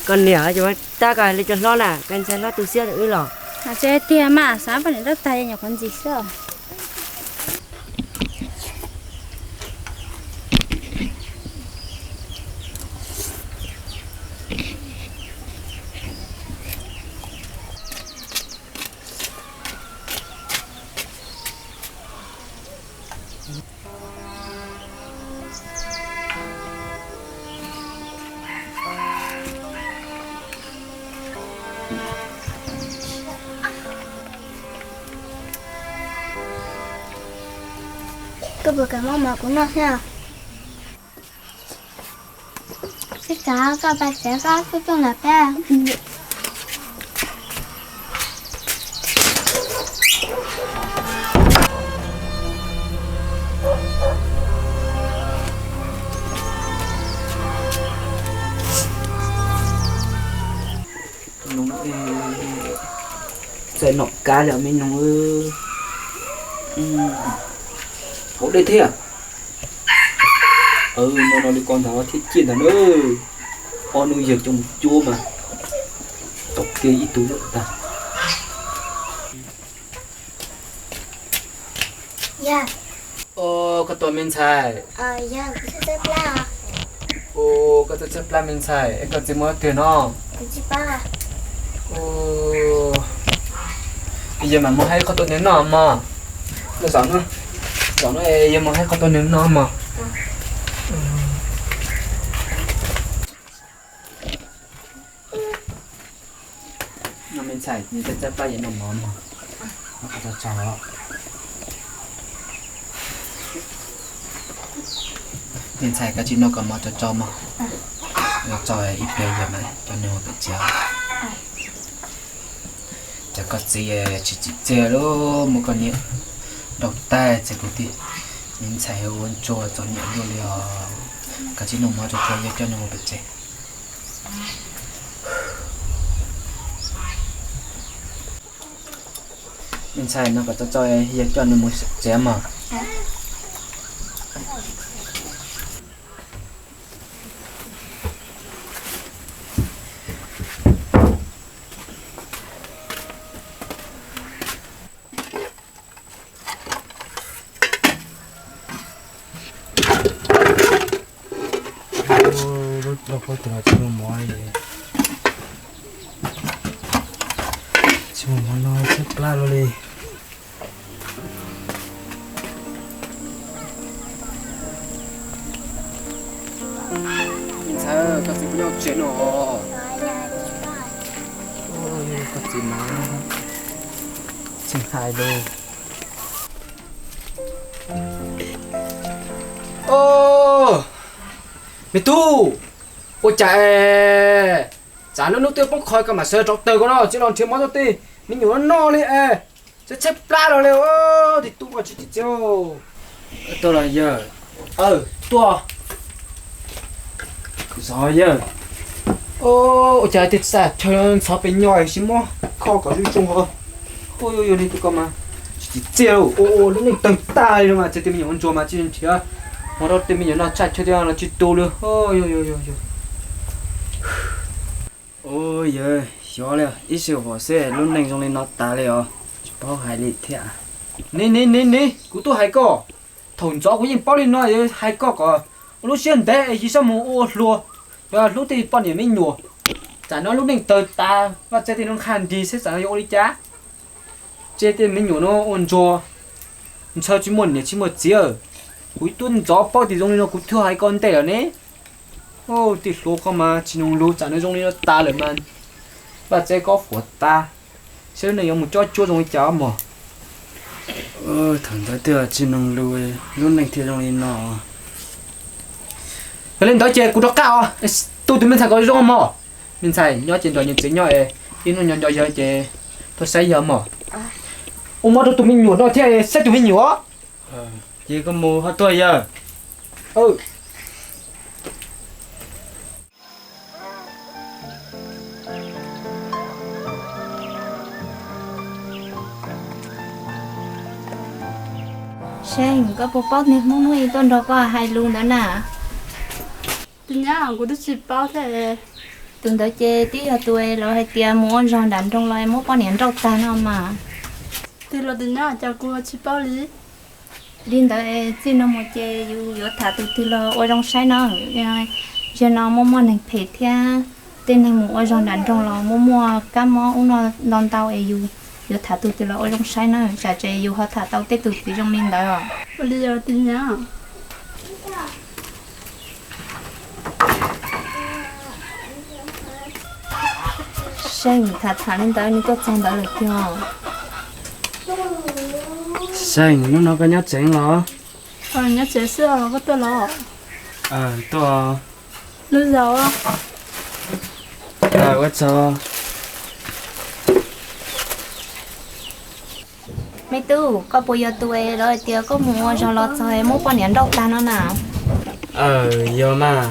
Koj niam, tab koj hais li cas hlob na, koj ntshai hlob tu siab rau wb los? Tiag mas, xav poj niam rab tag nyuam qhuav ntxim xwb. Koj puas kam muab mov kuv noj thiab? Tsis kam, koj pab tsev koj tuaj tuaj lawm peb. Txawm nom kab li me nyuam. Haus dej thiab. No no li ko ntag thiaj ciaj ntag na. Ob hnub yawg coj mus cuab mas tau kiag ib tug lawm tag. Koj tuaj me ntxhais. Koj txawj tshaib plab me ntxhais, es koj txiv muab twg no? Yawg mam mus hais qhov tuaj nws noj mog. Zaum no, zaum no yawg mus hais qhov tuaj nws noj mog. No me ntxhais, nws txawj tshaib plab yawg noj mov mog. Me ntxhais, koj tsis noj koj mov tso tso mog. Tso ib pliag yawg mam coj nws mus pem tsev. Cas koj txiv tsis txim txiaj li, muab koj niam nrauj tag txiv kwv tij. Me ntxhais ua ntsuag txom nyem luaj li os. Koj tsis noj mov tso tso yawg coj nws mus pem tsev. Me ntxhais, noj kom txog tso yawg coj nws mus tsev mog. Lub plaub qhov twg los tsis muaj mov li. Tsis muaj mov no tshaib plab luaj li. Me ntxhais, koj txiv puas nyob tsev no? Koj txiv mas tsis hais li. Me tub, ua cas es tsam no hnub twb poob qho koj mam sawv rau taws ko no tsis los nrhiav mov rau tej me nyuam no noj li es? Tshaib tshaib plab los li, tij tub koj tsis txim txiaj. Tuaj los yawg? Aw, tuaj. Zov yawg. Ua cas tej txaj chaw ntxhov pes nyob tsis muab kho kom zoo zoo ho. Ua yog li tus ko mas tsis txim txiaj, lub neej tawg tag li mas txiav tej me nyuam ntsuag mas tsis nrhiav mov rau tej me nyuam no txaj chaw tej los tsis tu li. Ua yawg, xyov li, ib sij huam xwb lub neej zoo li no tas li os, tsis paub hais li thiab. Niam, niam, niam, kuv twb hais koj, thaum ntxov kuv yeej paub li no, hais koj kom ua lub siab ntev es tsis txhob mus ua hluas, yog hlub tej poj niam me nyuam. Tsam no lub neej tawg tas, vaj tse tej no qha nrig xwb tsam no yuav ua li cas? Tse tej me nyuam no ua ntsuag, ntshaw tsis muaj niam tsis muaj txiv. Kuv twb ntxov paub tias zoo li no kuv thiaj hais koj ntej lawm ne. Tij hluas koj mas tsis noog lus, tsam no zoo li no tas lawm mas vaj tse koj fuam tas, saib lub neej yuav mus cob cuab zoo li cas mog. Thaum ntawd twb tsis noog lus, lub neej thiaj zoo li no. Yog li ntawd ces kuv rov qab os, tu tus me ntxhais kom zoo mog. Me ntxhais nyob ces nrog niam txiv nyob es ib hnub nyob nco yawg ces tuaj saib yawg mog. Ua mov rau tus me nyuam no thiab saib tus me nyuam. Ces koj mus ho tuaj yawg. Seb koj puas paub niag Hmoob hnub i tuaj nrog koj hais lus ntawd na? Tsis nyab, kuv twb tsis paub thiab. Tus ntawd ces twb yog tus lawv hais tias mus ua zog nram nroog los muab poj niam nrauj tag no mas. Twg los tus nyob cas kuv tsis paub li. Li ntawd txij no mus ces yus yuav tham tus twg los ua zoo saib na. Zaum no muaj muaj neeg phem thiab tej neeg mus ua zog nram nroog los muaj muaj kab mob ub no ntau ntau es yus yuav tham tus twg los ua zoo saib na, tsam ces yus ho tham tau tej tus txiv zoo li ntawd os. Ua li os tus nyob. Seej, tham tham li ntawd nws tuaj txog ntawd lawm tiag. Seej, hnub no koj nyob tsev los? Nyob tsev xwb os, koj tuaj los? Tuaj. Lub zaus. Ua tsaug. Me tub, koj puas yog tus lawv hais tias koj mus ua zog los txog muab poj niam nrauj tag no na? Yog mas.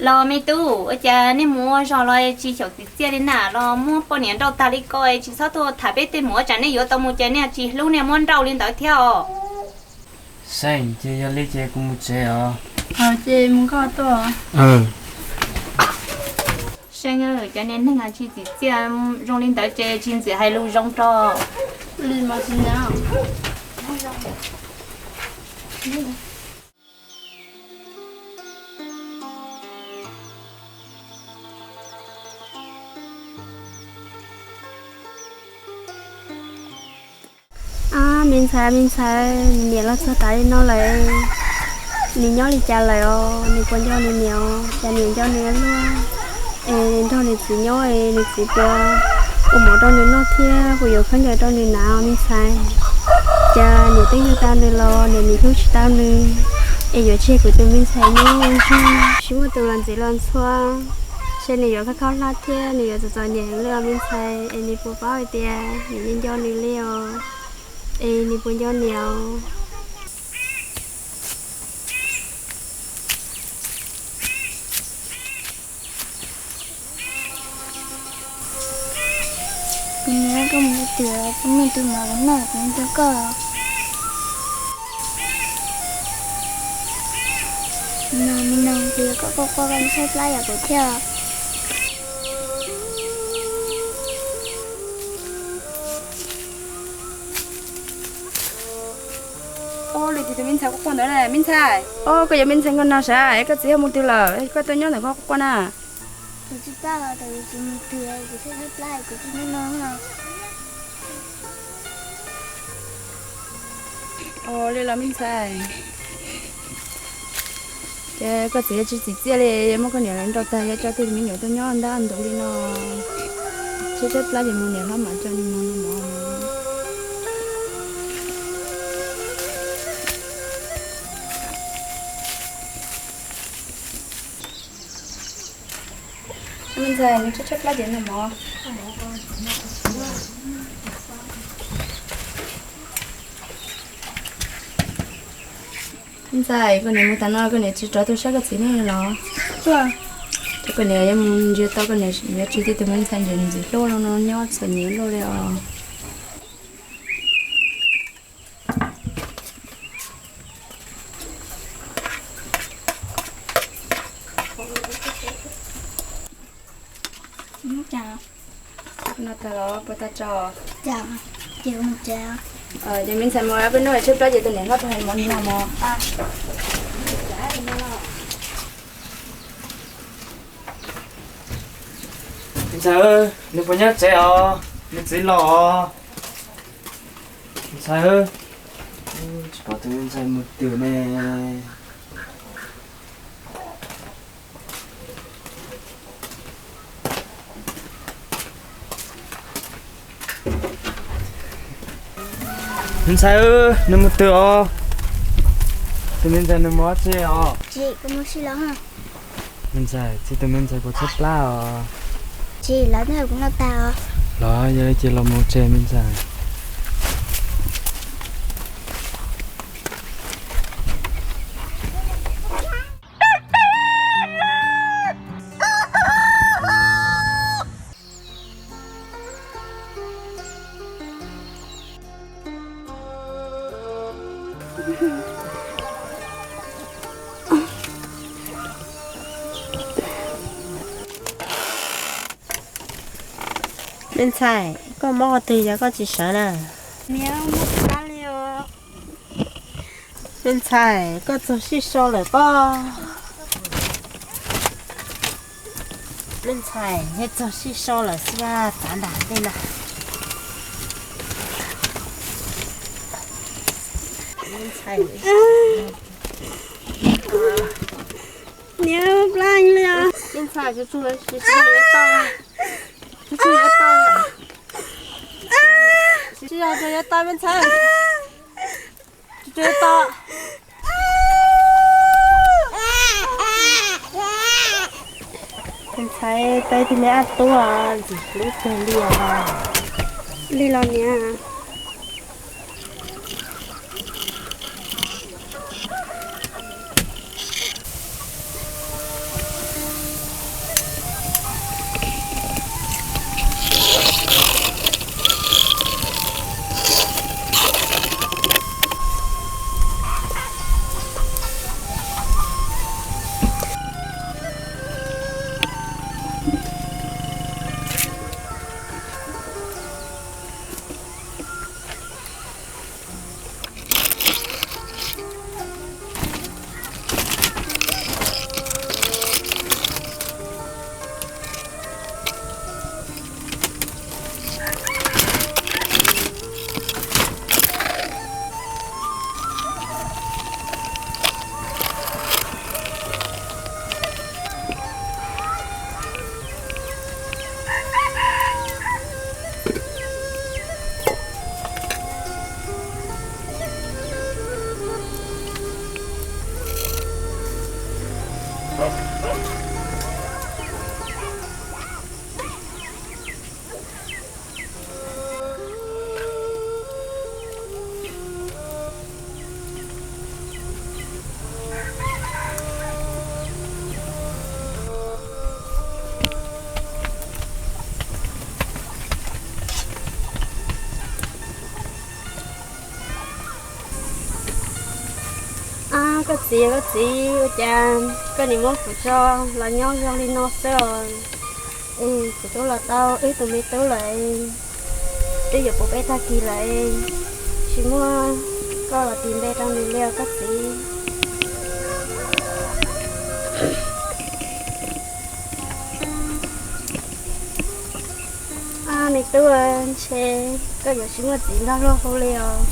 Los me tub, ua cas nej mus ua zog los tsis xyaum txiv txiaj li na, los muab poj niam nrauj tag li ko, tsis txhob tuaj tham peb tej mus, ua cas nej yuav tau mus ces nej tsis hlub nej muab nrauj li ntawd thiab os. Seej, ces yog li ces kuv mus tsev os. Ces mus koj tuaj. Seej, cov niag neeg tsis txiv txiaj zoo li ntawd ces tsis ntxim hais lus zoo rau. Li mas tsis nyob. Ab, me ntxhais, me ntxhais, niam los txog tas li no lawm, nws nyob li cas lawm os? Nws puas nco nws niam os? Cas niam nco nws luaj es nrog nws txiv nyob es nws txiv puas ua mov rau nws noj thiab puas yuav khaub ncaws rau nws hnav os me ntxhais? Cas niam twb yug tau nws los niam nim hlub tsis tau nws, es yuav tseg kuv tus me ntxhais nyob ua ntsuag tsis muaj tus los ntxiv los ntxhua. Saib nws yuav khaub khaub hlab thiab nws yuav txom txom nyem li os me ntxhais, es nws puas paub hais tias niam nco nws li os? Es nws puas nco niam os? Kuv niam, koj mus twg, koj muaj tus mov los noj, kuv mus twg koj. No me no, kuv yuav koj quaj quaj, koj tshaib plab yam kuv thiab. Ua li tus me ntxhais quaj quaj ntawd na, me ntxhais. Os, koj yuav me ntxhais nkaus no sav, koj txiv ho mus twg lawm, koj tuaj nyob ntawm ko quaj quaj na? Kuv tsis pab, kuv tsis mus twg, kuv tshaib plab, kuv tsis nyob no. Ua li los me ntxhais, ces koj txiv yuav tsis txiv txiaj li, muab koj niam lawv nrauj tag, yuav coj tej me nyuam tuaj nyob ntab ntug li no. Tshaib tshaib plab ces mus niam hlob mam coj nws mus no mog. Me ntxhais, nws tshaib tshaib plab ces noj mov. Me ntxhais, koj niam mus tas no koj niam tsis rov tuaj saib koj txiv ne los? Ces koj niam yuav mus ntsia tau koj niam yuav tsis tau tus me ntxhais ntxim hlub no nyob txom nyem luaj li os. No tag los puas tau tso? Ces me ntxhais mus peb hnub tshaib plab ces tus niam hlob rau hais mov no mog. Me ntxhais, nws puas nyob tsev os? Nws txiv los os. Me ntxhais, tsis pom tus me ntxhais mus twg ne. Me ntxhais, nws mus twg os? Tus me ntxhais nws mus dab tsi os? Me ntxhais, txij tus me ntxhais puas tshaib plab os? Los yog li ces los mus tsev me ntxhais. Me ntxhais, koj mob qhov twg yog koj tsis sawv na? Niam, mob plab li os. Me ntxhais, koj txog sij so lawm pob. Me ntxhais, yog txog sij so lawm xwb, tav nram tej na. Me ntxhais, niam, mob plab li os. Me ntxhais, tsis txog, tsis txog yuav tau, tsis txog yuav tau, tsis txog yuav tau me ntxhais. Tsis tau. Ntxhais, tau ib tug me ab tub ntxim hlub kawg li os. Li los niam. Ab, koj txiv, koj txiv, ua cas koj nim muab kuv tso los nyob zoo li no xwb os? Kuv twb los tau ib tug me tub lawm, twb yuav puv peb tag kis lawm, tsis muaj koj los tis npe rau nws li os koj txiv. Me tub, ntshe koj yuav tsis muaj txiv nrog luag hu li os.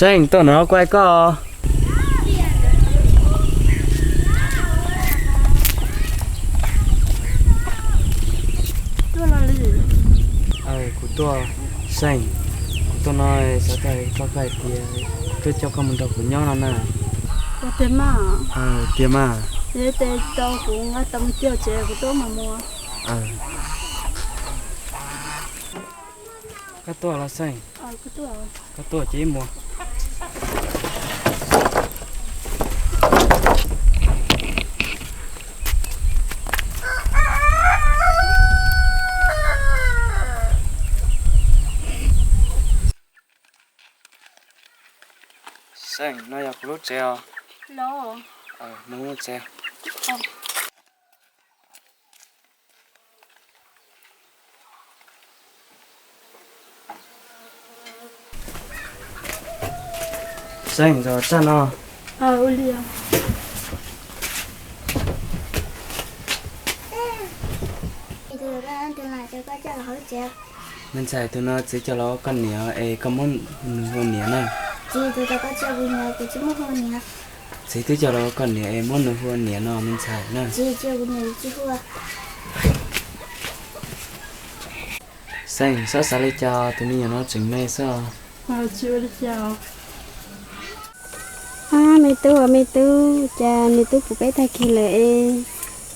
Seej, tuaj no kuaj koj. Tuaj los li? Kuv tuaj, Seej, kuv tuaj no xav tau koj hais tias tuaj coj koj mus nrog kuv nyob no na. Tiag mas? Tiag mas. Tes tau kuv nqa tau mus coj tsev kuv tuaj mas mus. Koj tuaj los Seej? Koj tuaj ces ib mus. Seej, no yog kuv lub tsev os. Mus lub tsev. Seej, zov tsaj no. Me ntxhais, tus no txiv coj los ua koj niam es koj muab nws hu ua niam na. Txiv, tus no koj coj ua niam, kuv tsis muab hu ua niam. Txiv twb coj los ua koj niam es muab nws hu ua niam no me ntxhais na. Seej, txhob xav li cas, tus me nyuam no tseem me xwb. Ab, me tub, me tub, cas me tub puv peb tag kis lawm es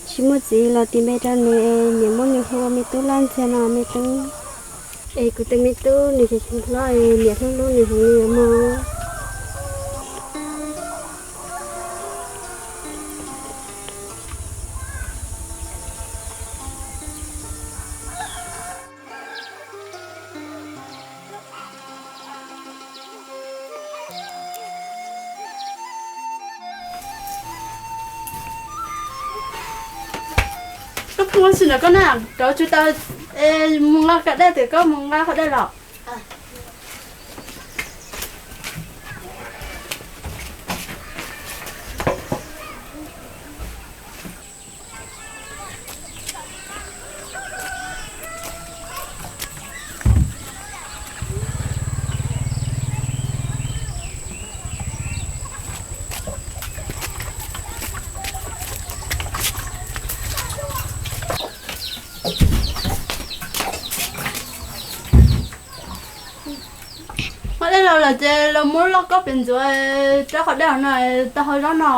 tsis muaj txiv los tis npe rau nws es niam muab nws hu ua me tub laj ntxiag no me tub. Es kuv tus me tub nws hlob es niam hlub hlub nws heev li os mog. Koj pheej ua si ntawm koj na, koj tsis tau mus nqa kav dej, tias koj mus nqa qhov dej los. Muab dej los lawm ces los muab loj koj pem ntxuav rau qhov dej no tau hau zaub no.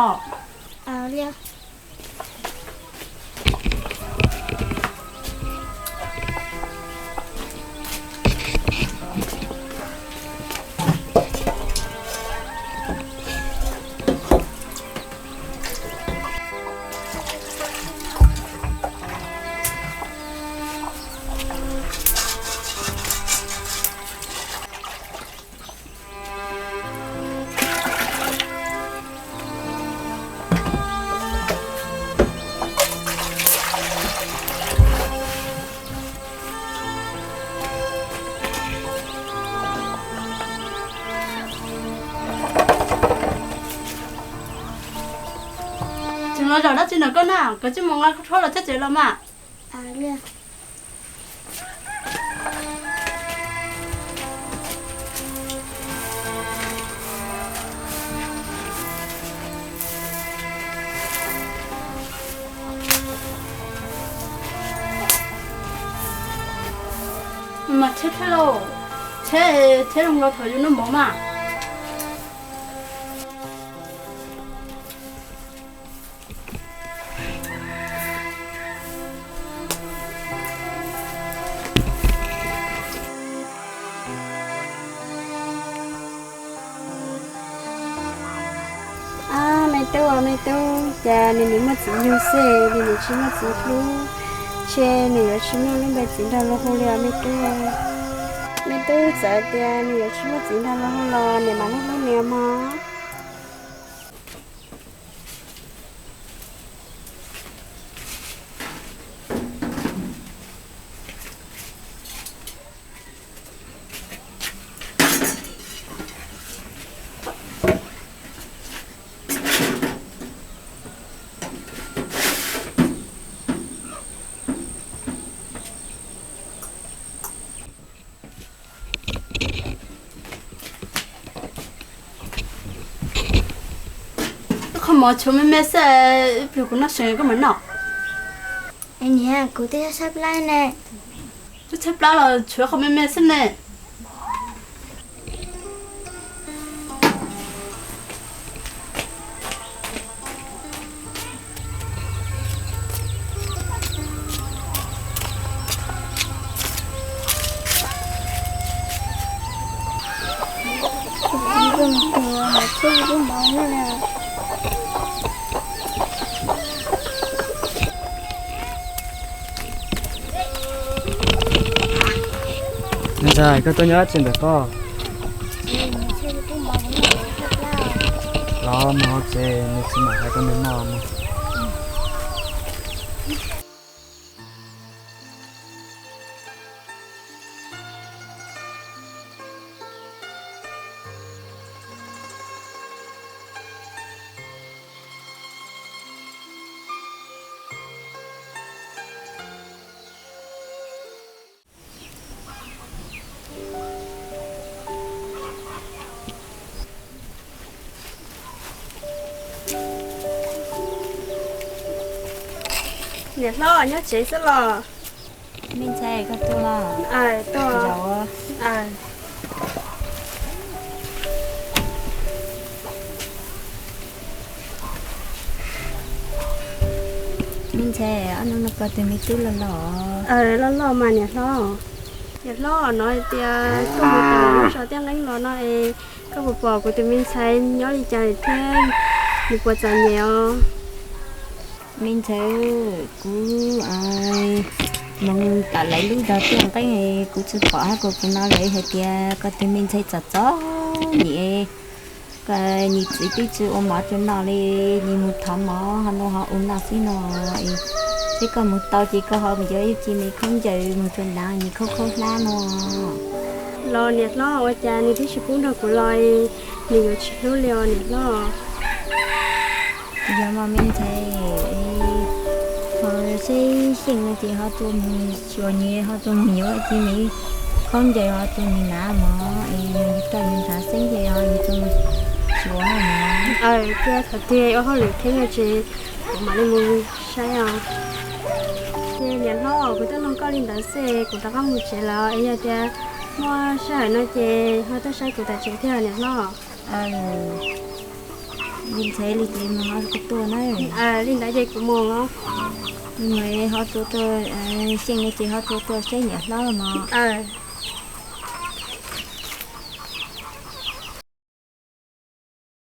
Tseem los zaum dab tsi ntawm koj na, koj cia li mus nqa rho los tsheb tsev los mas. Mas tsheb tsheb lauj, tsheb tsheb zoo nkaus thaum yus noj mov mas. Ab, me tub, me tub, cas nws nim muaj txiv yug xwb, nws nim tsis muaj txiv hlub, ntshe nws yuav tsis muaj lub npe txiv nraug los hu li os me tub. Me tub, txawm tias nws yuav tsis muaj txiv nraug los hu los nws mas hlub hlub nws mog. Qhov mov tshuav me me xwb, ib pliag kuv noj seev koj mam noj. Niam, kuv twb tshaib plab ne. Twb tshaib plab los tshuav qhov me me xwb ne. Ntxawm, koj tuaj nyob dab tsi ntawm koj? Los mus hauv tsev, nws tsis mam hais rau nws noj mus. Niam hlob, nyob tsev xwb los? Me ntxhais, koj tuaj los? Me ntxhais, ob hnub no koj tus me tub loj loj? Loj loj mas niam hlob. Niam hlob, hnov hais tias koj mus tom lub zos Tiaj Nqeeb los no es koj puas pom kuv tus me ntxhais nyob li cas thiab, nws puas txom nyem os? Me ntxhais, kuv mus tom lawv lub zos Tiaj Nqeeb, kuv tsis pom hab, kuv hnov lawv hais tias koj tus me ntxhais txom txom nyem, Nws txiv twb tsis ua mov rau noj li, nws mus thov mov ho noj ho ua noj xwb no. Seb koj mus tau ces koj ho yuav ib ce me khaub ncaws mus rau nrad nws khaub khaub hlab no. Los niam hlob, ua cas nws twb tsis pub nrog kuv los, nws yuav tsis hlub li os niam hlob? Yog mas me ntxhais, ho seb xyeej no ces ho tau mus xyuas nws, ho tau mus yuav ib ce me khaub ncaws ho rau nws hnav mog, es yog yus rau yus nrad xeeb ces ho yus tau mus xyuas mog. Aws, cia thaum twg ua hauj lwm kheev no ces kuv mam li mus saib os. Ces niam hlob, kuv tuaj nug koj li ntawd xwb, kuv rov qab mus tsev lawm, es yog tias muaj sij hawm no ces ho tuaj saib kuv tom tsev thiab niam hlob. Li ntxhais li ces mus ho kuv tuaj na. Li ntawd ces kuv mus. Mus ho tau tuaj, xyeej no ces ho tau tuaj saib niam hlob mog.